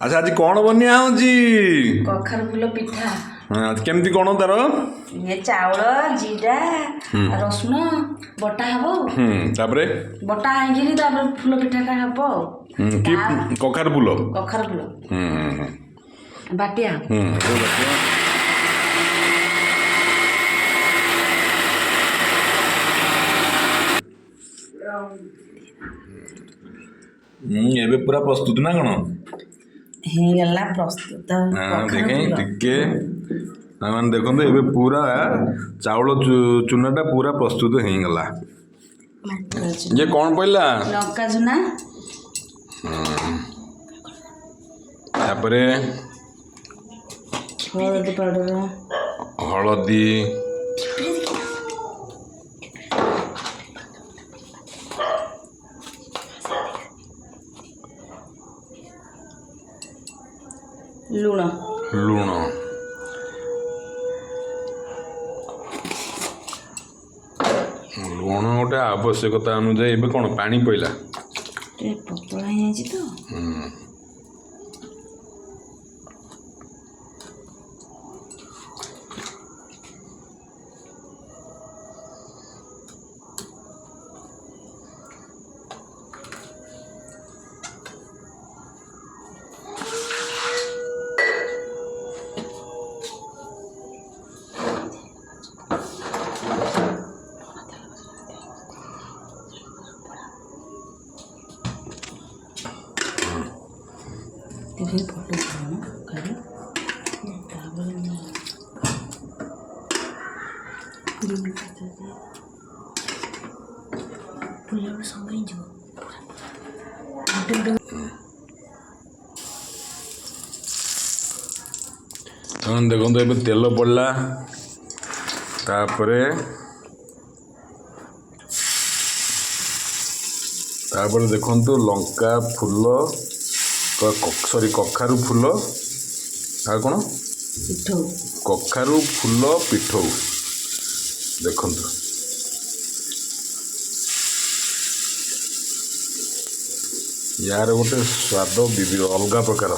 ଆଚ୍ଛା, ଆଜି କ'ଣ ବନିଆ ହେଉଛି? କଖାରୁ ଫୁଲ ପିଠା। ହଁ, କେମିତି କ'ଣ ତାର? ଇଏ ଚାଉଳ, ଜିରା, ରସୁଣ ବଟା ହବ ଆଉ। ତାପରେ? ବଟା ହେଇକିରି ତାପରେ ଫୁଲ ପିଠାଟା ହବ ଆଉ। କି କଖାରୁ ଫୁଲ? କଖାରୁ ଫୁଲ। ହୁଁ ହୁଁ ହୁଁ ବାଟିଆ ହବ। ଏବେ ବାଟିବା। ଏବେ ପୁରା ପ୍ରସ୍ତୁତ ନା କ'ଣ? ହେଇଗଲା ପ୍ରସ୍ତୁତ। ହଁ, କଖାରୁ ଦେଖେ ଫୁଲ। ଟିକେ ମାନେ ଦେଖନ୍ତୁ, ଏବେ ପୁରା ଚାଉଳ ଚୁନାଟା ପୁରା ପ୍ରସ୍ତୁତ ହେଇଗଲା। ଇଏ କ'ଣ ପଡ଼ିଲା? ଲଙ୍କା ଚୁନା। ତାପରେ? ହଳଦୀ ପାଉଡର। ହଳଦୀ। ଲୁଣ। ଲୁଣ। ଲୁଣ ଗୋଟେ ଆବଶ୍ୟକତା ଅନୁଯାୟୀ। ଏବେ କ'ଣ ପାଣି ପଡ଼ିଲା? ଟିକେ ପତଳା ହେଇଯାଇଛି ତ। ଟିକେ ଫଟୋ ଉଠାଉନ ଖାଲି, ତାପରେ ଫୁଲ ସମୟ ହେଇଯିବ। ହଁ, ଦେଖନ୍ତୁ, ଏବେ ତେଲ ପଡ଼ିଲା। ତାପରେ ତାପରେ ଦେଖନ୍ତୁ, ଲଙ୍କା ଫୁଲ, ସରି, କଖାରୁ ଫୁଲ ଆଉ କ'ଣ? ପିଠଉ। କଖାରୁ ଫୁଲ ପିଠଉ। ଦେଖନ୍ତୁ, ୟାର ଗୋଟେ ସ୍ୱାଦ ଅଲଗା ପ୍ରକାର।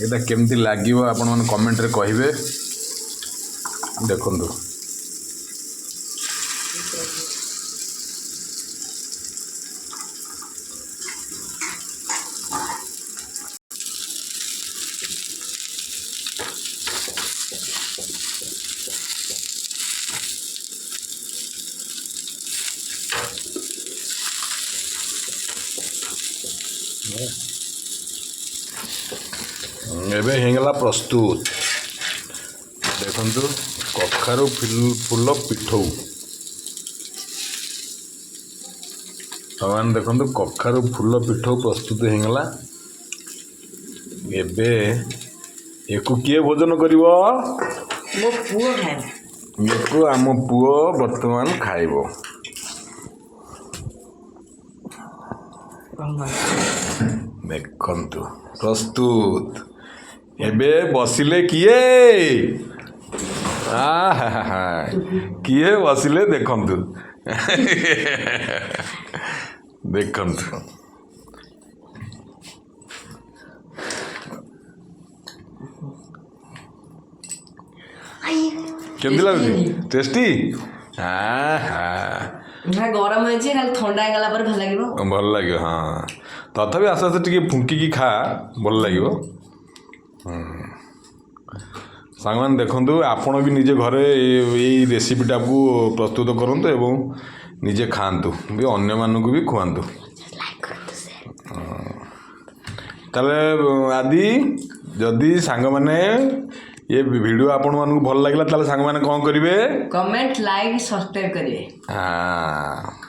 ଏଇଟା କେମିତି ଲାଗିବ, ଆପଣମାନେ କମେଣ୍ଟରେ କହିବେ। ଦେଖନ୍ତୁ। ଏବେ ହେଇଗଲା ପ୍ରସ୍ତୁତ। ଦେଖନ୍ତୁ, କଖାରୁ ଫୁଲ ପିଠଉ। ଭଗବାନ, ଦେଖନ୍ତୁ, କଖାରୁ ଫୁଲ ପିଠଉ ପ୍ରସ୍ତୁତ ହେଇଗଲା। ଏବେ ୟାକୁ କିଏ ଭୋଜନ କରିବ? ମୋ ପୁଅ ଖାଇବ। ୟାକୁ ଆମ ପୁଅ ବର୍ତ୍ତମାନ ଖାଇବ। ଦେଖନ୍ତୁ, ପ୍ରସ୍ତୁତ। ଏବେ ବସିଲେ କିଏ? ଆହା, କିଏ ବସିଲେ ଦେଖନ୍ତୁ, ଦେଖନ୍ତୁ। କେମିତି ଲାଗୁଛି? ଟେଷ୍ଟି। ନା, ଗରମ ହେଇଛି ଖାଲି, ଥଣ୍ଡା ହେଇଗଲା ପରେ ଭଲ ଲାଗିବ। ଭଲ ଲାଗିବ, ହଁ। ତଥାପି ଆସ୍ତେ ଆସ୍ତେ ଟିକେ ଫୁଙ୍କିକି ଖା, ଭଲ ଲାଗିବ। ସାଙ୍ଗମାନେ, ଦେଖନ୍ତୁ, ଆପଣ ବି ନିଜେ ଘରେ ଏଇ ରେସିପିଟାକୁ ପ୍ରସ୍ତୁତ କରନ୍ତୁ ଏବଂ ନିଜେ ଖାଆନ୍ତୁ ବି, ଅନ୍ୟମାନଙ୍କୁ ବି ଖୁଆନ୍ତୁ। ତାହେଲେ ଆଦି, ଯଦି ସାଙ୍ଗମାନେ ଏ ଭିଡ଼ିଓ ଆପଣମାନଙ୍କୁ ଭଲ ଲାଗିଲା, ତାହେଲେ ସାଙ୍ଗମାନେ କ'ଣ କରିବେ? କମେଣ୍ଟ, ଲାଇକ୍, ସବସ୍କ୍ରାଇବ୍ କରିବେ। ହଁ।